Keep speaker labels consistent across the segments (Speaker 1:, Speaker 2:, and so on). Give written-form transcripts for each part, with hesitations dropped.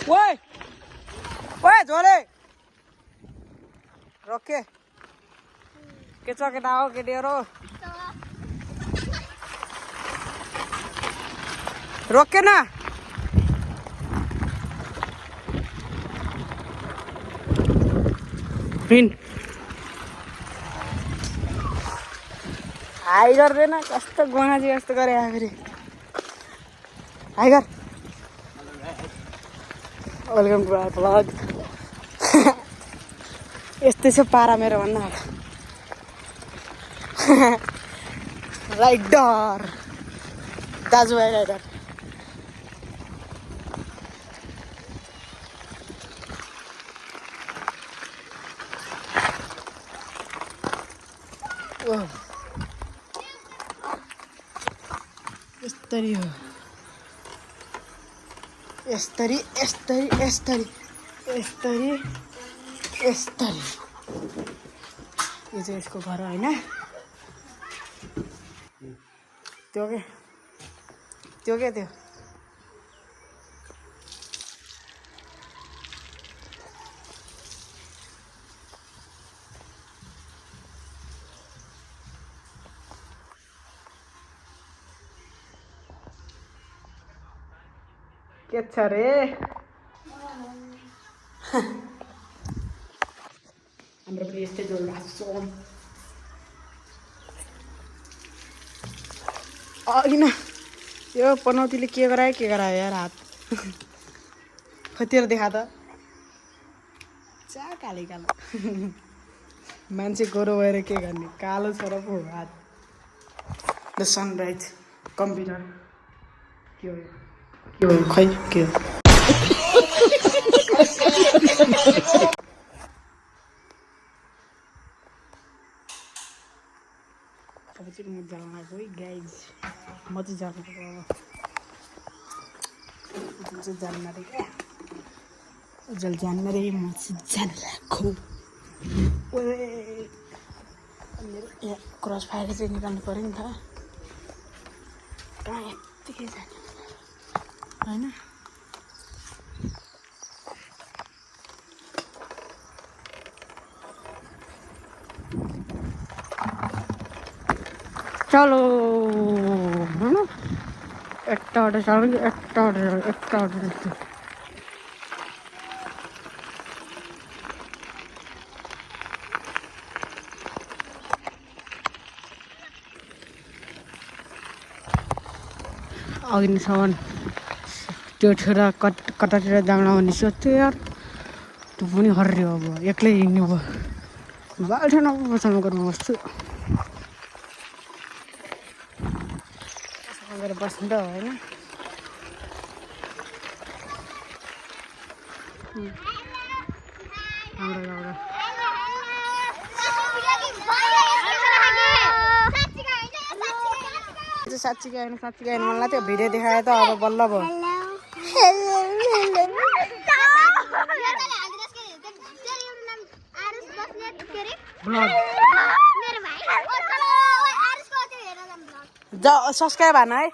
Speaker 1: ओए ओए झोले रोके के छ केटा हो केटीहरु रोके ना फिन हाई गर्दैन कस्तो गुवाजी जस्तो गरे आखिरी हाई गर वेलकम टु आवर भ्लग यस्तै छ पारा मेरो भन्नु राइडर दाजुभाइ राइडर यस्तरी हो यस्तरी यस्तरी यस्तरी यस्तरी यस्तरी यो चाहिँ यसको घर होइन त्यो के त्यो के छ रे हाम्रो पनि यस्तै जोड राख्छौँ अघि न यो पनौतीले के गरायो यार हात खतिर देखा त चा काले कालो मान्छे गोरो भएर के गर्ने कालो छ र पो हात द सनराइज कम्प्युटर के हो खै के हो अब चाहिँ म जालमा गयो गाइज म चाहिँ जानु जान्न रे क्या उज्जवल जान्न रे म चाहिँ जान लाग्छु मेरो यहाँ क्रस फायर चाहिँ निकाल्नु पऱ्यो नि त कहाँ यत्तिकै जाने होइन चलो होइन একটা অর্ডার চালু একটা অর্ডার अग्निसमन त्यो छोरा कतातिर जान भन्ने सोध्थ्यो यार त्यो पनि हर्यो अब एक्लै हिँड्नु भयो मोबाइल छैन पछाडि गर्नु बस्छु गरेर बस्नु त होइन साँच्चीकै होइन मलाई त्यो भिडियो देखायो त अब बल्ल भयो सब्सक्राइब हान है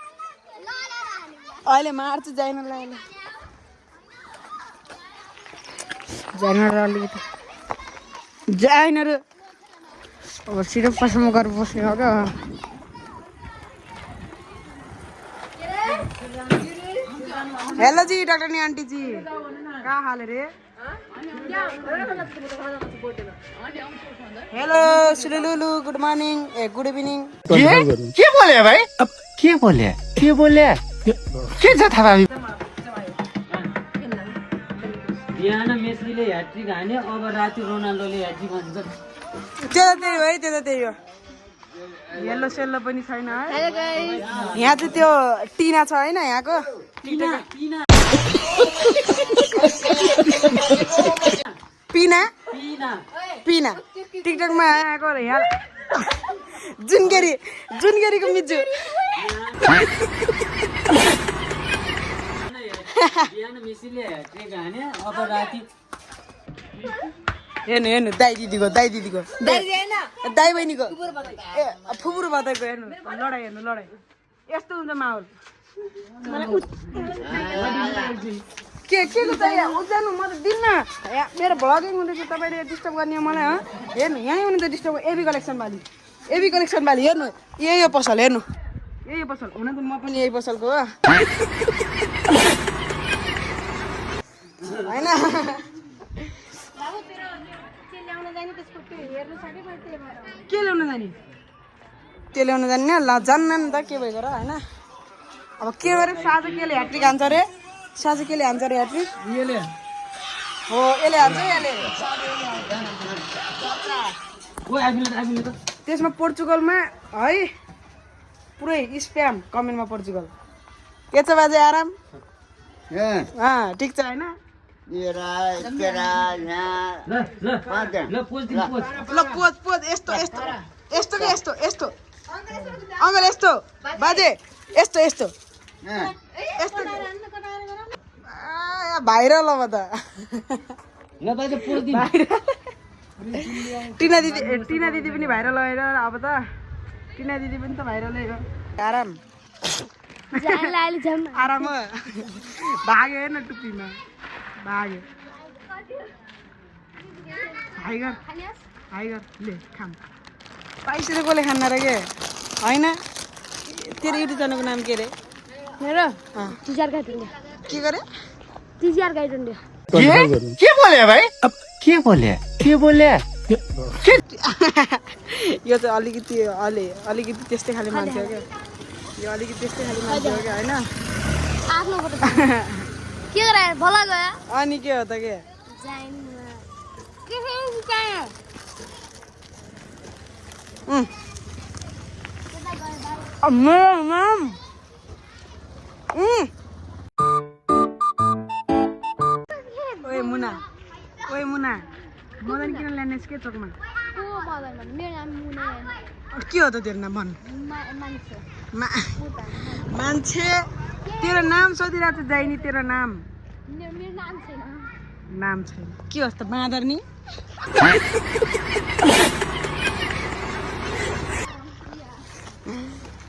Speaker 1: अहिले मार्छु जाइनलाई अलिकति जाइनहरू अब सिधै पसलमा गरेर बस्ने हो क्या हेलो जी डॉक्टर नी आंटी जी क्या हाल है रे हेलो सुलुलु गुड मॉर्निंग गुड इवनिंग
Speaker 2: के बोले भाइ अब के बोले के छ थाहा
Speaker 3: बिहान मेसीले ह्याट्रिक हान्यो अब राति रोनाल्डोले ह्याट्रिक हान्छ
Speaker 1: त्यो त त्यही हो येल्लो सेल्लो पनि छैन है यहाँ चाहिँ त्यो टिना छ हैन यहाँको पिना टिकटकमा आएको यहाँ जुनगेरीको मिजु
Speaker 3: बिहान मेसीले ह्याट्रिक हान्यो अब राति
Speaker 1: हेर्नु दाइ दिदीको दाइ बहिनीको ए फुपुर बताएको हेर्नु लडाइ यस्तो हुन्छ माहौल के को चाहियो उजानु म त दिन्न मेरो भ्लगिङ हुँदैछ तपाईँले डिस्टर्ब गर्ने हो मलाई हेर्नु यहीँ हुनु त डिस्टर्ब एबी कलेक्सन वाली हेर्नु यही हो पसल हेर्नु यही पसल हुन त म पनि यही पसलको हो होइन के ल्याउन जाने त्यो ल्याउन जाने ल जान्न नि त के भएको र होइन अब के गरे साझा केले ह्याट्रिक हान्छ अरे साझा केले हान्छ अरे ह्याट्रिक हो यसले हान्छ यसले त्यसमा पोर्चुगलमा है पुरै स्प्याम कमेन्टमा पोर्चुगल के छ बाजे आराम ठिक छ होइन ल पोज यस्तो यस्तो यस्तो कि यस्तो यस्तो अङ्कल यस्तो बाजे यस्तो यस्तो यस्तो भाइरल अब त टिना दिदी पनि भाइरल भएर अब त टिना दिदी पनि त भाइरलै हो आराम आराम हो भाग्यो हेर्न टुप्पीमा भाग्यो हाइगर ले खाम 22 रुपियाँले खान्न र के होइन तेरो युट्युब च्यानलको नाम के रे
Speaker 4: मेरो टिचर गाइडन्डे
Speaker 1: के गरे
Speaker 4: टिचर गाइडन्डे
Speaker 2: के बोले भाइ के बोले
Speaker 1: यो चाहिँ अलिकति त्यस्तै खाले मान्छे हो क्या यो अलिकति त्यस्तै खाले मान्छे हो क्या होइन
Speaker 4: आफ्नो के गरे भला गयो
Speaker 1: अनि के हो त के ओए मुना मदन किन ल्याने के चोकमा
Speaker 4: मेरो नाम मुना
Speaker 1: के हो त तेरो नाम भन
Speaker 4: मान्छे
Speaker 1: मान्छे तेरो नाम सोधिरहेको छ जाइनी तेरो नाम
Speaker 4: मेरो नाम छैन
Speaker 1: नाम छैन के होस् त बाँदर नि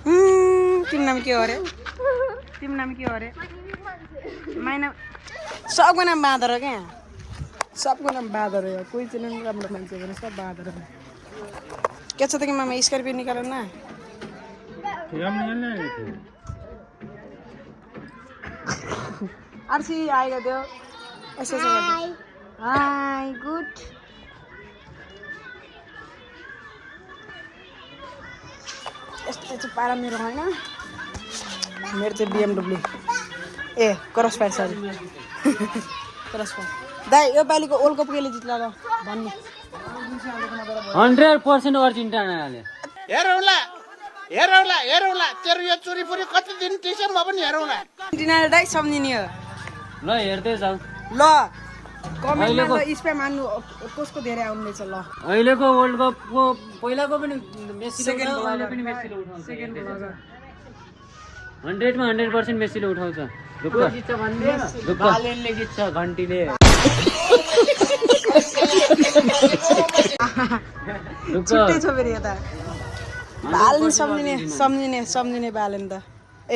Speaker 1: तिम्रो नाम के हो अरे तिम्रो नाम के हो अरे माइना सबको नाम बाँदर हो क्या सबको नाम बाँदर हो कोही चाहिँ राम्रो मान्छे भने सब बाँदर हो के छ त कि मामा स्कर्पियो निकाल न आरसी आएको थियो यसो हाई गुड यस्तो चाहिँ पारा मेरो होइन मेरो चाहिँ BMW A cross fire sorry cross fire दाइ यो पालिको वर्ल्ड कप केले जित्ला ल भन्नु
Speaker 3: 100% अर्जेन्टिनाले
Speaker 2: हेरौँला तेरो यो चोरी पुरी कति दिन टिक्छ म पनि हेरौँला
Speaker 1: अर्जेन्टिनाले दाइ सम्झिने हो
Speaker 3: ल हेर्दै जाऊ
Speaker 1: ल कमेन्टमा ल स्प्याम हान्नु कसको धेरै आउनेछ ल
Speaker 3: अहिलेको वर्ल्ड कपको पहिलाको पनि मेसीले उठाउँछ अहिले पनि मेसीले उठाउँछ
Speaker 1: सेकेन्ड ब्लगर
Speaker 3: 100मा 100% मेसीले उठाउँछ बालेनले जित्छ घन्टीले
Speaker 1: छुट्टै छ फेरि यता बालेन सम्झिने बालेन त ए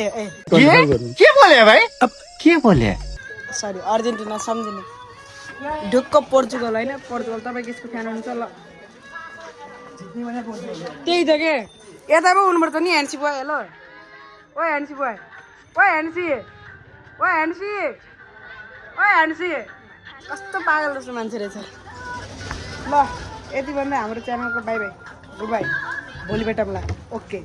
Speaker 2: के बोले भाइ के बोले
Speaker 1: सरी अर्जेन्टिना सम्झिने ढुक्क पोर्चुगल होइन पोर्चुगल तपाईँ केसको फ्यान हुनुहुन्छ ल त्यही त के यता पो हुनुपर्छ नि ह्यान्सी बोय हेलो ओ ह्यान्सी बोय ओ ह्यान्सी कस्तो पागल जस्तो मान्छे रहेछ ल यति भन्दा हाम्रो च्यानलको बाई गुड बाई भोलि भेटौँला ओके